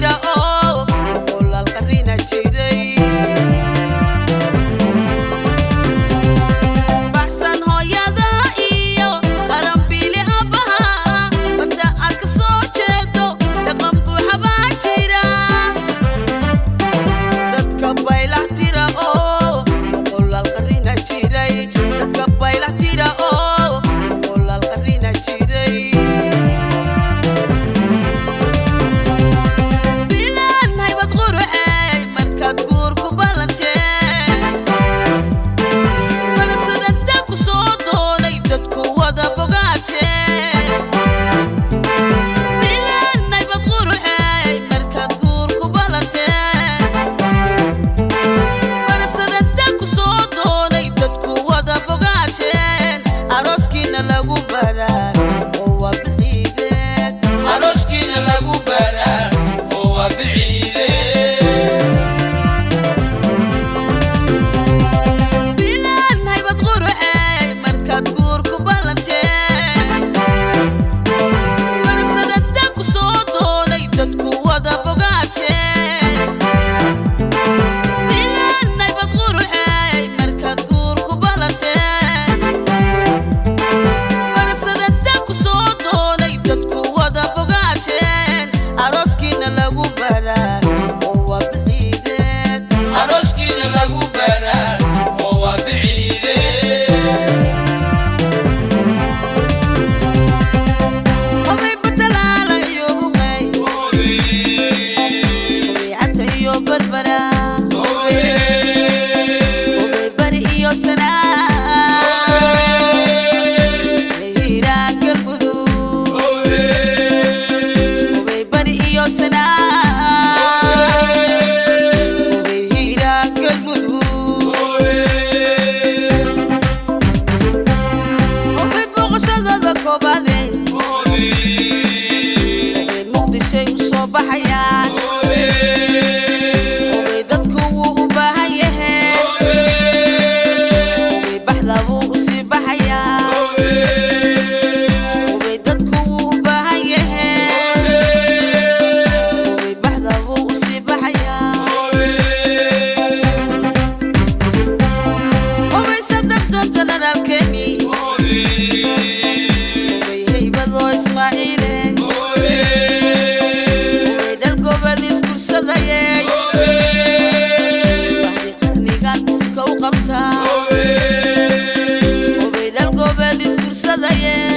tira oo boqolaal qarina jiray. Baxsan hooyada iyo qaranbili abbaha, barta aad ka soo jeedo dhaqan buuxa baa jira. Dadka baylah tira oo boqolaal qarina jiray, dadka baylah tira oo boqolaal qarina jiray. Bilaan haybad quruxey markaad guur ku ballanteen, barasadanta ku soo doonay dadku wada bogaajeen. Bilaan haybad quruxey markaad guur ku ballanteen, barasadanta ku soo doonay dadku wada bogaajeen. Arooskiina lagu baraa oo waa bilciideen. Arooskiina lagu baraa oo waa bilciide. Bilaan haybad quruxey markaad guur ku ballanteen, barasadanta ku soo doonay dadku wada bogaajeen. Bilaan haybad quruxey markaad guur ku ballanteen, barasadanta ku soo doonay dadku wada bogaajeen. Arooskiina lagu baraa oo waa bilciideen. Arooskiina lagu baraa oo waa bilciide. Hubay batalaala iyo huqey, hubay cadda iyo barbara, hubay bari iyo sanaa, hiiraan Galmudug, hubay bari iyo sanaa, hubay hiiraan Galmudug, hubay booqashadada koobaade, hubay Muqdishay u soo baxayaan, hubay dadku wuu u baahan yahay, hubay baxda wuu u sii baxayaa, hubay dadku wuu u baahan yahay, hubay baxda wuu u sii baxayaa. Hubay sadaqdo janaraalkeeni, hubay haybadoo Ismaaciile, hubay dhalgobad isgursadayey, baxdi qarnigan sika u qabtaa, hubay dhalgobad isgursadayey.